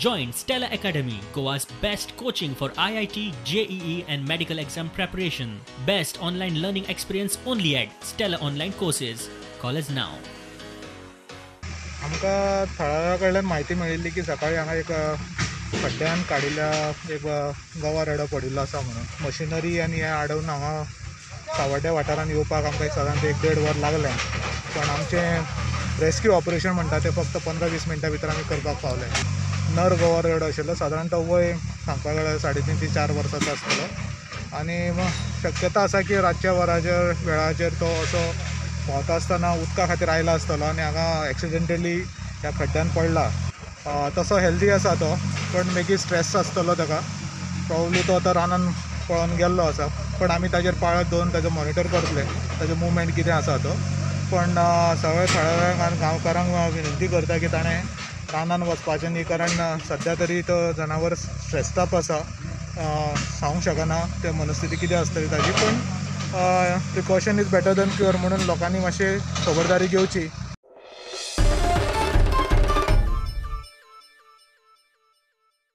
Join Stella Academy, Goa's best coaching for IIT, JEE and medical exam preparation. Best online learning experience only at Stella Online Courses. Call us now. आमकां थळाव्या कडल्यान म्हायती मेळिल्ली की सकाळी हांगा एक खड्ड्यान काडिल्ल्या एक गवा रेडो पडिल्लो आसा म्हणून. मशिनरी आनी हें आडोवन हांगा सावड्ड्या वाठारांत येवपाक आमकां सादारण एक देड वर लागलें, पण आमचें रेस्क्यू ऑपरेशन म्हणटा तें फक्त 15-20 मिनटां भितर आमी करपाक पावले. नर गवा रेडो आशिल्लो, सादारण तो वय सांगपाक गेल्यार 3.5 ते 4 वर्सांचो आसतलो आनी शक्यता आसा की रातच्या वराचेर वेळाचेर तो असो भोंवता आसतना उदका खातीर आयला आसतलो आनी हांगा एक्सिडेंटली ह्या खड्ड्यान पडला. तसो हेल्दी आसा तो, पण मागीर स्ट्रेस आसतलो ताका, प्रोबेबली तो आतां रानान पळोवन गेल्लो आसा, पण आमी ताजेर पाळत दवरून ताजो मॉनिटर करतले, ताजो मुवमेंट कितें आसा तो. पण सगळ्या थळाव्यांक आनी गांवकारांक विनंती करता की ताणें रानान वचपाचें न्ही, कारण सद्या तरी तो जनावर स्ट्रेस्ड अप आसा, सांगूंक शकना ते मनस्थिती कितें आसतली ताजी, पण precaution is better than cure म्हणून लोकांनी मातशी खबरदारी घेवची.